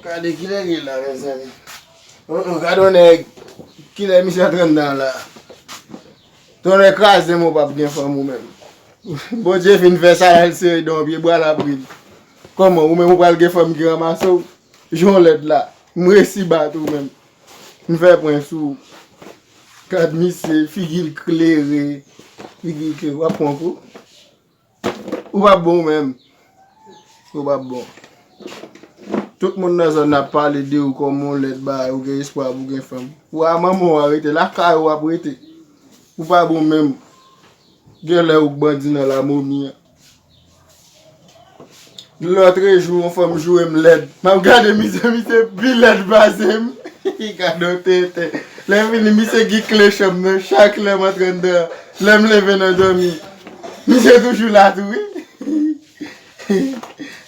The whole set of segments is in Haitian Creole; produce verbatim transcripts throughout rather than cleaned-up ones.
Gade kilè gen la, mezanmi. Oh, oh, gade yon nèg. Kilè misye antre anndan la? Tonnè kraze m, ou p ap gen fanm ou menm. Bondye fin fè sa, l al sere dan w pye bwa, l ap ri. Kòman, ou menm ou pral gen fanm ki ranmase w? Jan w lèd la. M resi bat ou menm. M fè pwen sou ou. Gad misye, figi l klere. Figi l klere. W ap pran kou? Ou pa bon menm. Ou pa bon. Tout moun nan zòn nan ap pale de ou kòm yon lèd bagay, ou gen espwa pou gen fanm. Ou a manman w a rete, lakay ou w ap rete. Ou pa bon menm. Gen lè ou k bandi nan lamomi an. Lòtrejou, yon fanm joure m lèd. M ap gade misye, misye pi lèd pase m. Gade yon tenten. Lè m vini, misye gen kle chanm nan. Chak lè m antre anndan, lè m leve nan dòmi, misye toujou la tou, wi.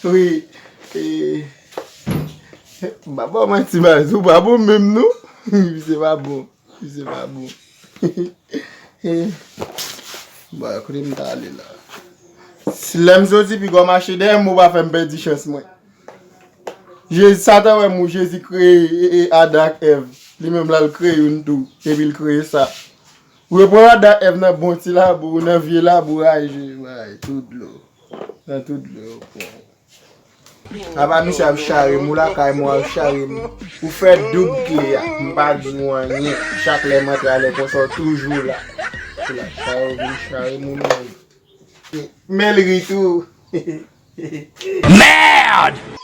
Wi. E, m pa ba w manti, baz. Ou pa bon menm, non. Misye pa bon. Misye pa bon. Bon, kote m ta ale la? Si lè m soti, piga w mache dèyè m, ou pa fè m pèdi chans mwen. Jezi, Satan wè m, ou Jezi kreye e, e, Adan ak Èv. Li menm la, l kreye youn tou. Epi l kreye sa. Ou reprann Adan ak Èv nan bon ti labou, nan vye labou raje, bay, tout dlo. Nan tout dlo, yo pran. Apa misye ap chare m, ou lakay mwen ap chare m. Ou fè doub kle a. M pa di w anyen. Chak lè m antre alè konsa, w toujou la. Ou la chare, w vin chare moun menm. Men l ri tou. Merde!